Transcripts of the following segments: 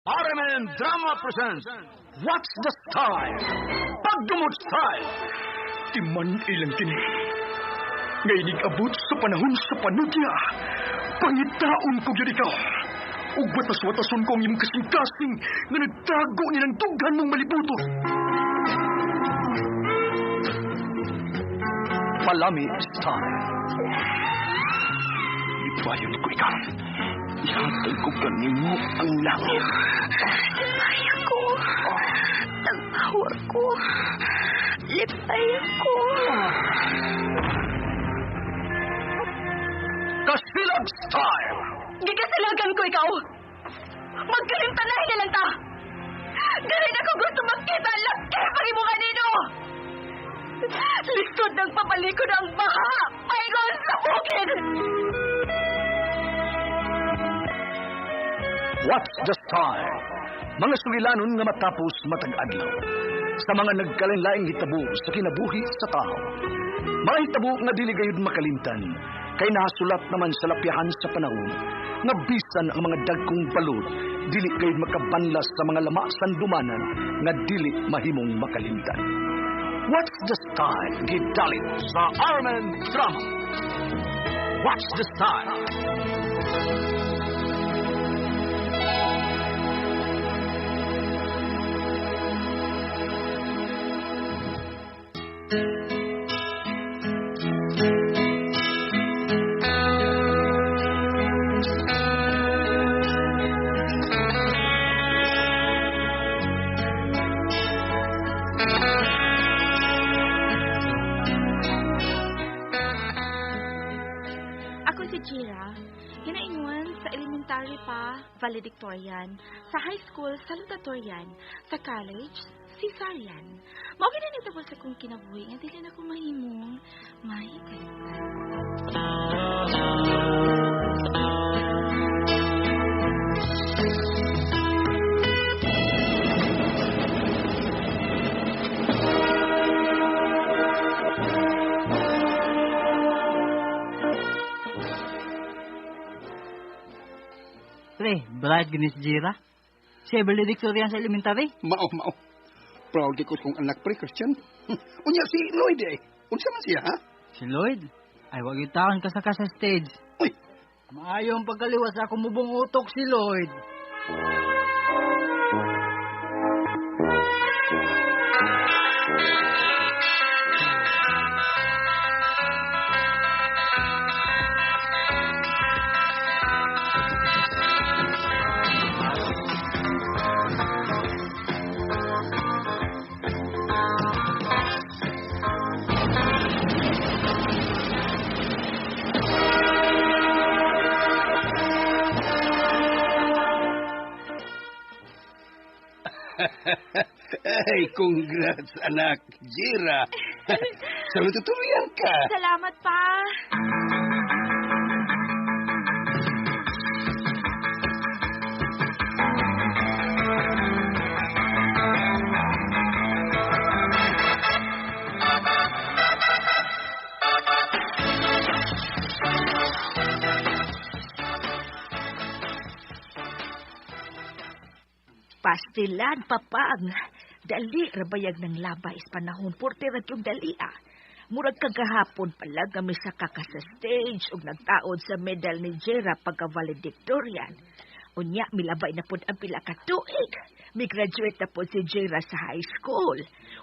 RMN Drama presents What's the Style? Pagdumot Style! Timan ilang kini. Nga abot sa panahon sa panudya. Pangitaon ko gyud ikaw. Ug watas-watason ko ang imong kasing-kasing nga nagtago nilang dughan mong malibutos. Palami Style. Ipayon ko ikaw. Ihatag ko kanimo ang langit. Lipay ako. Tagpawa ko. Lipay ako. Kasilag Style! Gikasilagan ko ikaw. Magkalimtanahin na lang ta. Ganin ako gusto makita ang laki pag imo kanino. Lisod ng papalikod ang baha. Paingon sa bukid. What's the Style? Mga sugilanon nga matapos matag adlaw. Sa mga nagkalain-laing hitabo sa kinabuhi sa tao. Mga hitabo nga dili gayud makalimtan, kay nahasulat naman sa lapyahan sa panahon, nga bisan ang mga dagkong balod, dili gayud makabanlas sa mga lama sandumanan nga dili mahimong makalimtan. What's the Style? Gidalit sa RMN Drama. What's the Style? Ako si Jira. Hinaingon sa elementary pa, valedictorian. Sa high school, salutatorian. Sa college, Caesarian. Mao gid ni sa kong kinabuhi nga dili na ko mahimong mahikalimtan. Pre, bright gini si Jira. Siya valedictorian sa elementary. Mao, mao. Proud ko kong anak pre, Christian. Unya si Lloyd eh. Unsa man siya, ha? Si Lloyd? Ay, wag yung taon kasaka sa stage. Uy, Maayo ang pagkaliwas sa akong mubong utok si Lloyd. Ay, congrats anak, Jira. Salutatorian ka. Salamat pa. Pastilan, papang. Dali, rabayag ng laba is panahon. Porte ra yung dali ah. Murag kagahapon pala kami sa kaka sa stage ug nagtaod sa medal ni Jera pagka valedictorian. Unya, milabay na pod ang pila ka tuig. Mi-graduate na pod si Jera sa high school.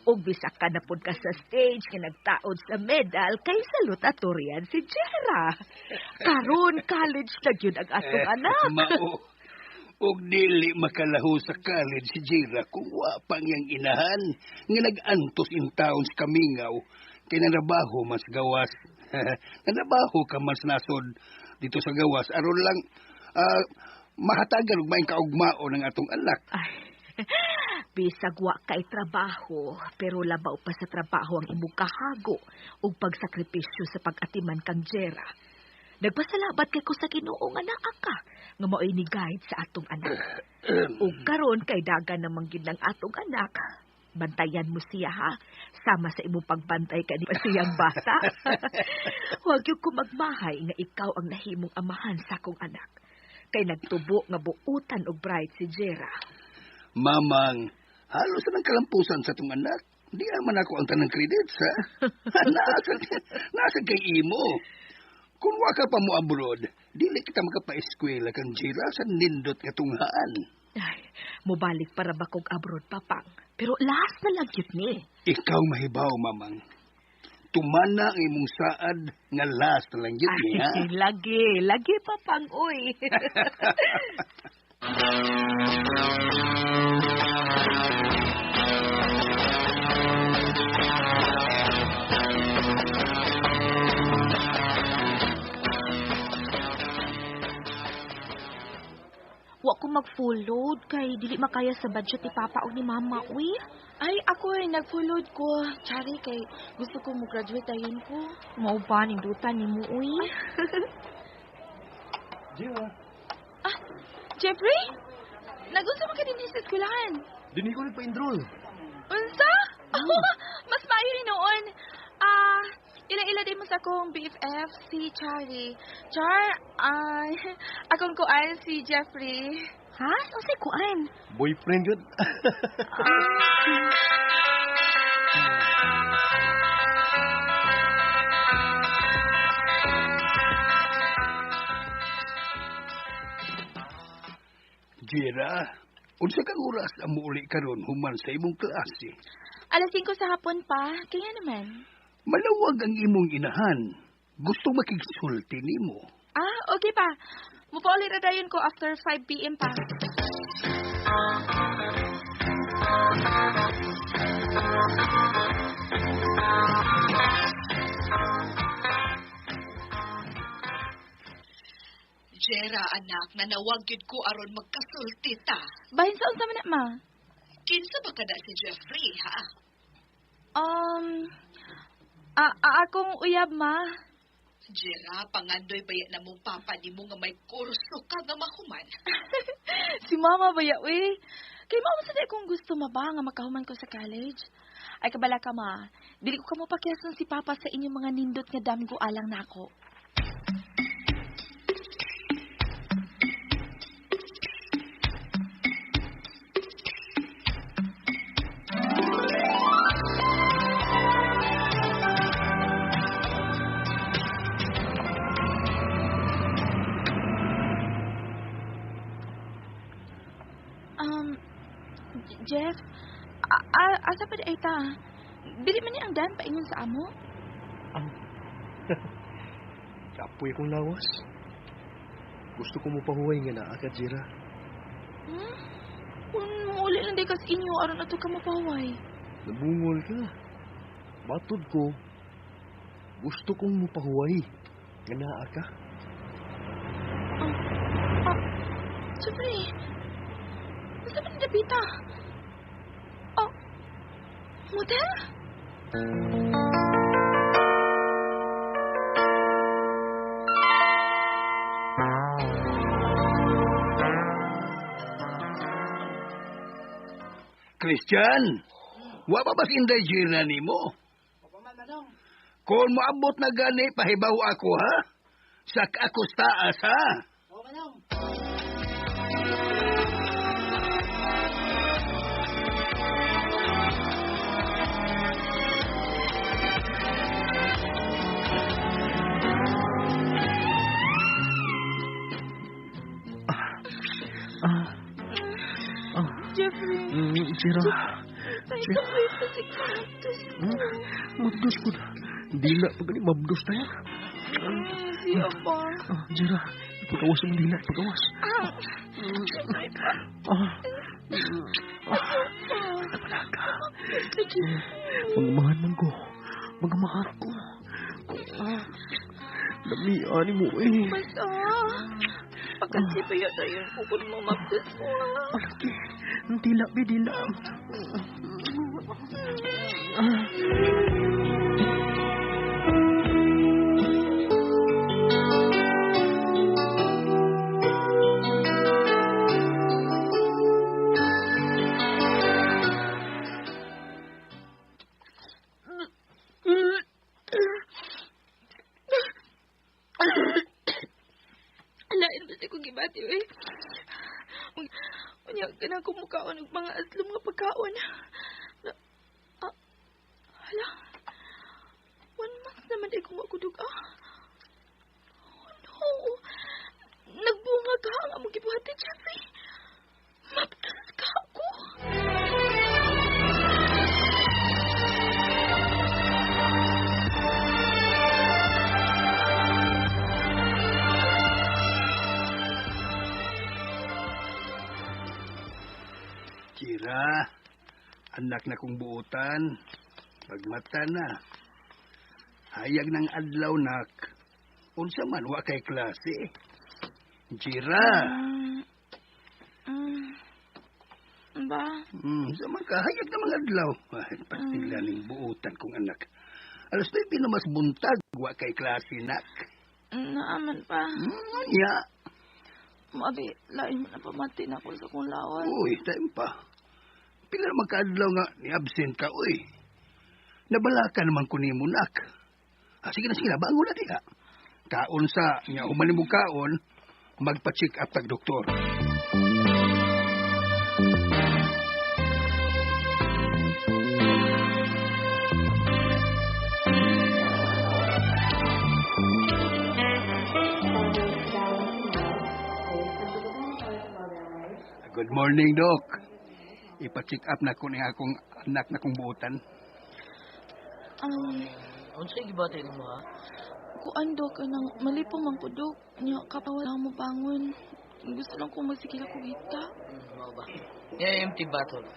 Ug bisaka na pod ka sa stage nga nagtaod sa medal kay salutatorian si Jera. Karon college na gyud ang atong anak. Mao. Og dili makalaho sa college si Jira kung wa pang iyang inahan nga nag-antos in town sa Kamingaw kay nanabaho mas gawas. Nanabaho ka mas nasod dito sa gawas aron lang mahatagan og maayong kaugmaon ang atong anak. Ay, bisag wa kay trabaho, pero labaw pa sa trabaho ang imong kahago ug pagsakripisyo sa pag-atiman kang Jera. Nagpasalamat kay ko sa Ginoo nga naa ka, nga mao'y ni guide sa atong anak. Ug karon kay dagan namang gid ng atong anak. Bantayan mo siya ha, sama sa imong pagbantay kani pa siyang bata. Huwag yung kumagmahay nga ikaw ang nahimong amahan sa akong anak. Kay nagtubo nga buutan og bright si Jera. Mamang, halos na ng kalampusan sa itong anak. Di naman ako ang tanang credits, ha? Nasa kay imo. Kung waka pa mo abroad, dili kita makapa-eskwela kang Jira sa nindot nga tunghaan. Ay, mubalik para ba kog abroad, Papang. Pero last na lang yun ni. Ikaw mahibaw, Mamang. Tumana ang imong saad nga last na lang yun ni, ha? Ay, lagi, Papang, uy. Wa ko mag-full load kay dili makaya sa budget ni Papa o ni Mama, uy. Ay, ako ay nag-full load ko. Chari, kay gusto ko mo-graduate ayon ko. Mao ba, nindutan ni mo, uy. Jira. Ah, Jeffrey? Nag-unsa man ka din sa eskwelahan? Dini ko nagpa-enroll. Unsa? Mas maayo ni noon. Ila-ila din mo sa akong BFF, si Chari. Char, ay, akong kuan si Jeffrey. Ha? Unsay kuan? Boyfriend yun. Jira, unsa kang oras ang muuli karon human sa imong klase? 5:00 sa hapon pa, kaya naman. Malawag ang imong inahan. Gusto makigsulti nimo. Ah, okay pa. Mupauli ra dayon ko after 5 p.m. pa. Jera, anak, nanawag gyud ko aron magkasulti ta. Bahin sa unsa man na, ma? Kinsa ba kada si Jeffrey, ha? Akong uyab, ma. Jera, pangandoy baya na mong papa nimo nga may kurso ka nga mahuman. Si mama baya, uy. Kay mama sa di kong gusto maba nga makahuman ko sa college. Ay, kabala ka, ma. Dili ko kamo pakiyason si papa sa inyong mga nindot nga daming ko alang nako. Jeff, asa pa di ay ta? Dili man niya ang dan paingon sa amo? Kapoy akong lawas. Gusto ko mo pahuway nga naa ka, Jira. Kung muuli lang di kas inyo, aron ato ka mapahuway. Nabungol ka. Matod ko, gusto kong mupahuway nga naa ka. Jeffrey, basta pa ni Dapita? Oh, motel? Christian, wa pa ba si Inday Jira nimo? Kung moabot na gani, pahibaw ako, ha? Sak ako sa taas, ha? Jeffrey. Jira. Ay, kapoy pa si Cactus. Mabdos ko na. Dila, pag gani, mabdos tayo. Siya pa. Jira, ipagawas mo dila, ipagawas. Napalaga. Magamahan man ko. Magamahan ko. Lamian mo eh. Basta. Pagkasipaya tayo, kukul mo mabdos mo. Malaki. Dila, be, dila. Lain ba siya kong gibati, eh? Unya, Nya, ganang kumukaon og mga aslom nga pagkaon. Hala. 1 month naman ay kumagudog ah. Oh no. Nagbunga ka ang among gibuhat ni Jeffrey. Maptas ka ako. Jira, anak na kong buotan, pagmata na. Hayag ng adlaw, nak. Unsa man, wa kay klase. Jira. Ba? Unsa man ka, hayag ng mga adlaw. Ay, pastila ning buotan kong anak. Alas 9 na mas buntag, wa kay klase, nak. Naaman pa. Nya. Mabi, lain mo na pamati na ako sa kong lawan. Uy, time pa. Pila na magkaadlaw nga ni-absent ka, uy. Nabalaka naman ko ni mo, nak. Ah, sige na, bangon na diha. Kaon sa, nga humanin mo kaon, magpa-check up tag doktor. Good morning, Doc. Ipa-check up na ko ni akong anak na kong buotan. Unsay gibati nimo ha? Kuan, Doc, kanang malipo man ko, Doc. Nya kapawala mo bangon. Gusto lang ko magsigil ako hita. Mao ba? Nya empty bottle.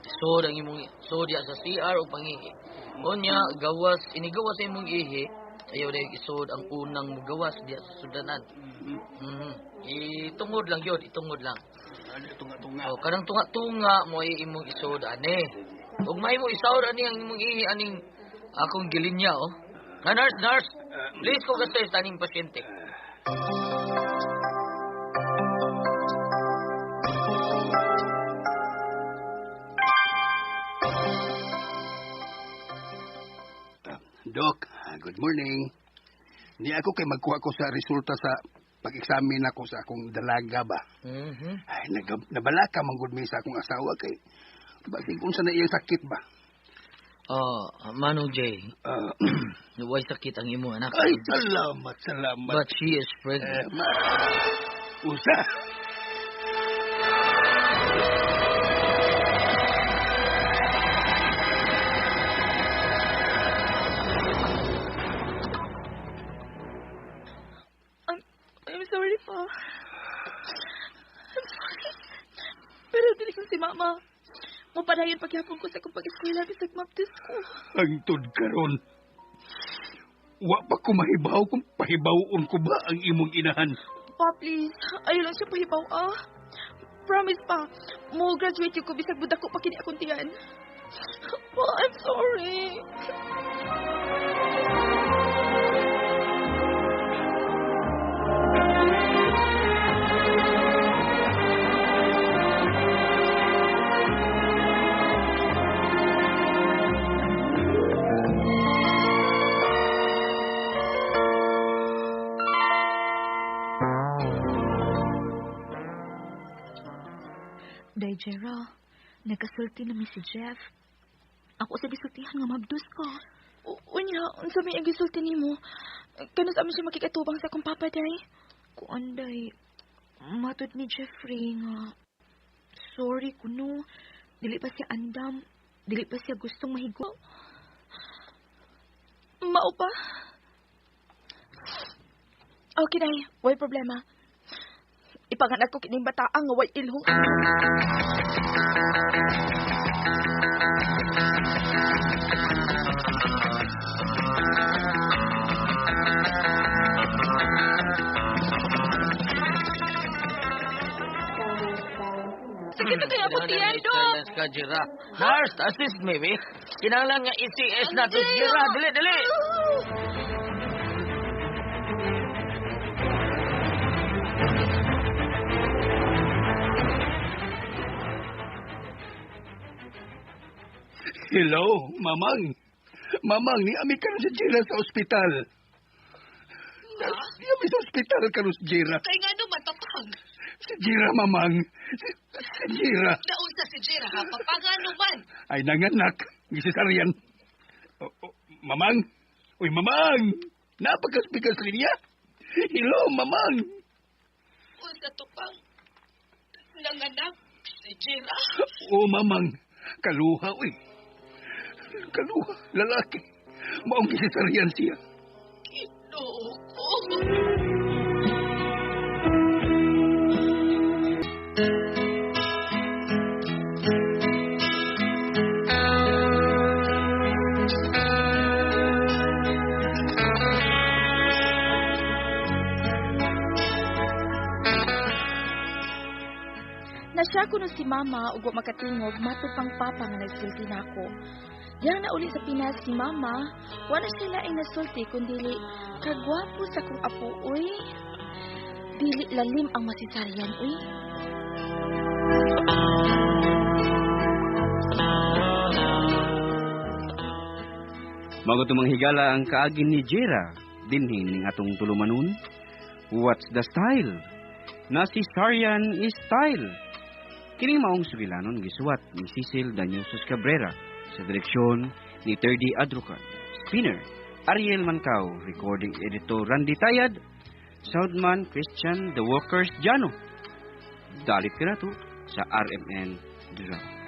Sod ang imong sod ya sa CR o pangihi. Unya gawas inigawas sa imong ihi, ayaw dayong isod ang unang mugawas diya sa sudanan. Itungod lang yun, itungod lang. Tunga-tunga. O, kanang tunga-tunga mo ay imong isod ani. Ug mahimo isaod ani ang imong ihi aning akong gilinya oh. Na nurse, please ko assist aning pasyente. Doc, good morning. Ni ako kay magkuha ko sa resulta sa pag-examine ako sa akong dalaga ba. Mm-hmm. Ay, nabalaka man gud mi sa akong asawa kay basig unsa na iyang sakit ba. Oh, Manong Jay. Way sakit ang imo anak. Ay, salamat, salamat. But she is pregnant. Usa. I'm sorry pa. I'm sorry. Pero dili ko si mama. Mapadayon paghapon ko sa akong pag-eskwela bisag maptis ko. Hangtod karon. Wa pa ko mahibaw kung pahibawon ko ba ang imong inahan. Pa, please. Ayaw lang siya pahibaw, ah. Promise pa. Mo graduate ko bisag budak ko pa kini akong tiyan. Pa, I'm sorry. Day, Jera, nagkasulti na mi si Jeff. Ako sa gisultihan nga mabdus ko. Unya, unsa may ang gisulti nimo? Kanus amin siya makikatubang sa akong papa, day? Kuan, day, matod ni Jeffrey nga, sorry kuno, dili pa siya andam, dili pa siya gustong mahigo. Mao pa? Okay, day, way problema. Ipanganak ko kining bataan nga way ilhong. Sakit na kaya akong tiyan, Dok! Ka, Jira. Nurse, assist me, be. Kinahanglan nga ECS na to, Jira. Dili, dili! Hello, Mamang. Mamang, ni ami karon si Jira sa ospital. Ni ami sa ospital karon si Jira. Kay nga naman, papang. Si Jira, Mamang. Si Si Jira. Naunsa si Jira ha, papa ngano man? Ay nanganak, gisisaryan. Oh, oh, mamang, uy mamang, napakaspikas linya. Hello, mamang. Unsa to pang nanganak si Jira? Oh, mamang, kaluha, uy. Kaluha, lalaki. Maong gisisaryan siya. Ginoo ko. Nasya kuno si mama ug wa makatingog matupang papa nga nagsulti nako. Yang nauli sa Pinas si mama, wala siya laing nasulti kundili kagwapo sa kong apo uy. Dili lalim ang masisaryan uy. Mago tumang higala ang kaagin ni Jera, dinhi ning atong tulumanon. What's the style? Nasisaryan is style. Kining maong sugilanon gisuwat ni Cecil Danyosos Cabrera sa direksyon ni 30 Adrucan. Spinner, Ariel Mancao, recording editor Randy Tayad, soundman Christian The Workers Jano. Dalit ka na to sa RMN Drama.